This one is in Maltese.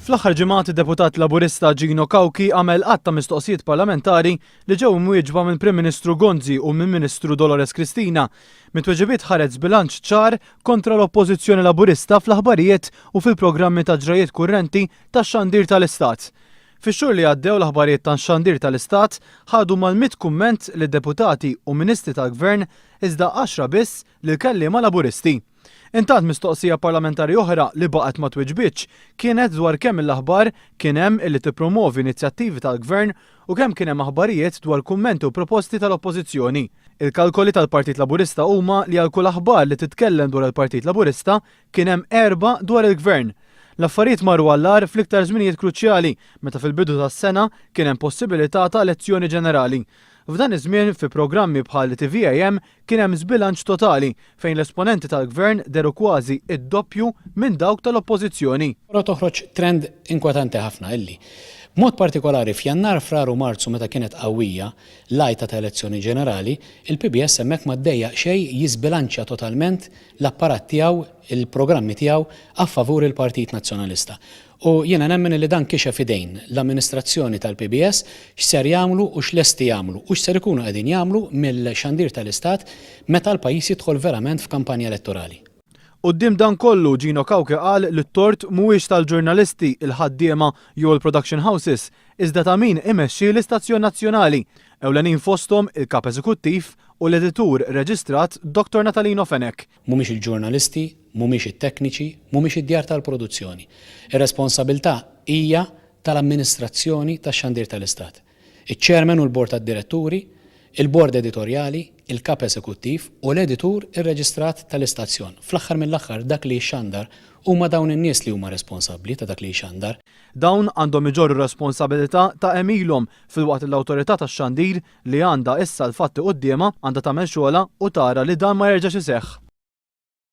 Fl-aħħar ġimgħat id-Deputat Laburista Gino Cauchi għamel għadd ta' mistoqsijiet parlamentari li ġew imwieġba mill-Prim Ministru Gonzi u mill-Ministru Dolores Cristina. Mit-tweġibiet ħareġ żbilanċ ċar kontra l-Oppożizzjoni Laburista fl-aħbarijiet u fil-programmi ta' ġrajjiet kurrenti tax-xandir tal-Istat. Fix-xhur li għaddew l-aħbarijiet tax-xandir tal-Istat ħadu mal-100 kumment lid-deputati u ministri tal-Gvern iżda għaxra biss lill-kelliema Laburisti. Intant mistoqsija parlamentari oħra li baqgħet ma twiġbitx kienet dwar kemm il-aħbar kien hemm illi tippromovi inizjattivi tal-Gvern u kemm kien hemm aħbarijiet dwar kummenti u proposti tal-Oppożizzjoni. Il-kalkoli tal-Partit Laburista huma li għal kull aħbar li titkellem dwar il-Partit Laburista kien hemm erbgħa dwar il-Gvern. L-affarijiet marru għall-agħar fl-iktar żminijiet kruċjali meta fil-bidu tas-sena kien hemm possibilità ta' elezzjoni ġenerali. F'dan iż-żmien fi programmi bħal TVAM Kien hemm żbilanċ totali fejn l-esponenti tal-Gvern dehru kważi d-doppju minn dawk tal-Oppożizzjoni. Però toħroġ trend inkwetanti ħafna illi, b'mod partikolari f'Jannar, Frar u Marzu meta kienet qawwija l-għajta ta' elezzjoni ġenerali, il-PBS hemmhekk ma ddejjaq xejn jiżbilanċja totalment l-apparat tiegħu, il-programmi tiegħu a favur il-Partit Nazzjonalista. U jiena nemmen illi dan kixef idejn l-amministrazzjoni tal-PBS x'ser jagħmlu u x'lesti jagħmlu u x'ser ikunu qegħdin jagħmlu mill-xandir tal-Istat meta l-pajjiż jidħol verament f'kampanja elettorali. Quddiem dan kollu, Gino Cauchi qal li t-tort mhuwiex tal-ġurnalisti, il-ħaddiema jew il-production houses, iżda ta' min imexxi l-istazzjon nazzjonali, ewlenin fosthom il-Kap Eżekuttiv u l-Editur Reġistrat Dottor Natalino Fenech. Mhumiex il-ġurnalisti, mhumiex it-tekniċi, mhumiex id-djar tal-produzzjoni. Ir-responsabilità hija tal-amministrazzjoni tax-xandir tal-Istat. Iċ-Chairman u l-Bord tad-Diretturi, il-Bord Editorjali, il-Kap Eżekuttiv u l-Editur irreġistrat tal-istazzjon. Fl-aħħar mill-aħħar dak li jixxandar huma dawn in-nies li huma responsabbli ta' dak li jxandar. Dawn għandhom iġorru r-responsabilità ta' għemilhom filwaqt li l-Awtorità tax-Xandir li għandha issa l-fatti quddiemha għandha tagħmel xogħolha u tara li dan ma jerġax iseħħ.